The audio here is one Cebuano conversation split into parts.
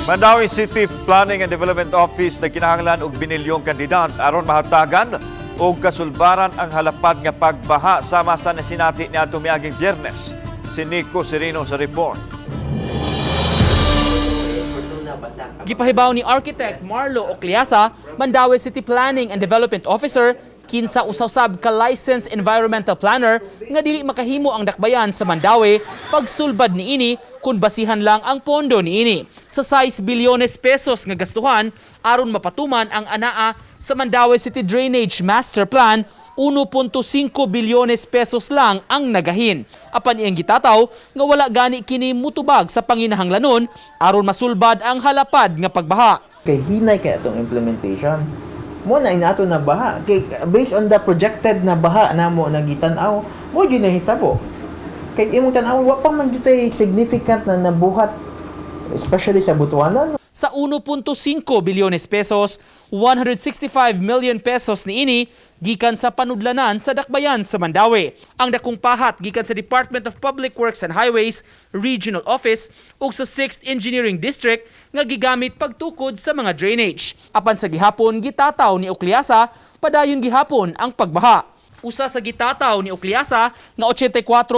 Mandaue City Planning and Development Office nagkinahanglan og binilyong kantidad aron mahatagan og kasulbaran ang halapad nga pagbaha sama sa nasinati niadtong miaging Biyernes. Si Nico Sereno sa report. Gipahibaw ni Architect Marlo Ocliasa, Mandaue City Planning and Development Officer, kinsa usab ka licensed environmental planner, nga dili makahimo ang dakbayan sa Mandaue pagsulbad niini kung basihan lang ang pondo niini. Sa 6 bilyones pesos nga gastuhan aron mapatuman ang anaa sa Mandaue City Drainage Master Plan, 1.5 bilyones pesos lang ang nagahin. Apan iyang gitataw nga wala gani kini mutubag sa panginahanglanon aron masulbad ang halapad nga pagbaha. Kay hinay kay atong implementation mo na inato na baha kay based on the projected na baha namo na gitan-aw mo gyud nahitabo. Kay imong tan-aw, wa pa man gyud tay significant na nabuhat, especially sa Butuanon. Sa 1.5 bilyones pesos, 165 million pesos niini gikan sa panudlanan sa dakbayan sa Mandaue. Ang dakong pahat gikan sa Department of Public Works and Highways Regional Office ug sa 6th Engineering District nga gigamit pagtukod sa mga drainage. Apan sa gihapon, gitataw ni Ocliasa, padayon gihapon ang pagbaha. Usa sa gitataw ni Ocliasa nga 84%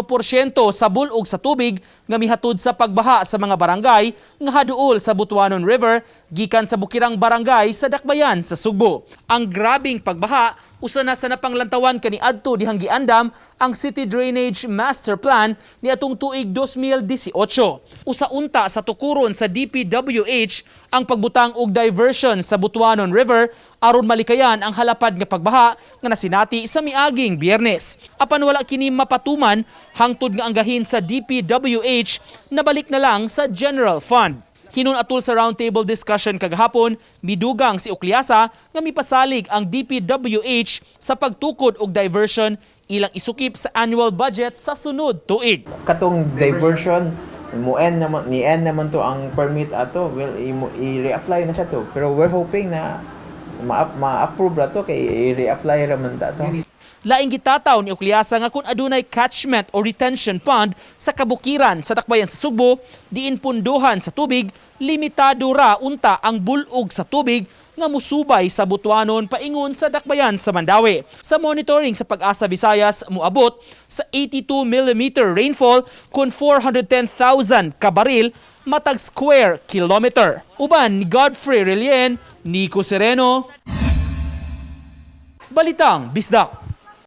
sa bulog sa tubig nga mihatod sa pagbaha sa mga barangay nga haduol sa Butuanon River gikan sa bukirang barangay sa dakbayan sa Sugbo. Ang grabing pagbaha usa na sa napanglantawan kaniadto dihang giandam ang City Drainage Master Plan niadtong tuig 2018. Usa unta sa tukuron sa DPWH ang pagbutang og diversion sa Butuanon River aron malikayan ang halapad nga pagbaha nga nasinati sa miaging Biyernes. Apan wala kini mapatuman hangtod nga ang gahin sa DPWH nabalik na lang sa General Fund. Hinon atul sa roundtable discussion kagahapon, midugang si Ocliasa nga mipasalig ang DPWH sa pagtukod og diversion ilang isukip sa annual budget sa sunod tuig. Katong diversion mo end naman ni end naman to ang permit ato, well, i-reapply na siya to, pero we're hoping na ma-approve ra to kay i-reapply ra man ta to. Laing gitataw ni Ocliasa nga kung adunay catchment o retention pond sa kabukiran sa dakbayan sa Sugbo, diin punduhan sa tubig, limitado ra unta ang bulog sa tubig nga musubay sa Butuanon paingon sa dakbayan sa Mandaue. Sa monitoring sa Pag-asa Visayas, muabot sa 82 mm rainfall kung 410,000 ka baril matag square kilometer. Uban ni Godfrey Relien, Nico Sereno, Balitang Bisdak.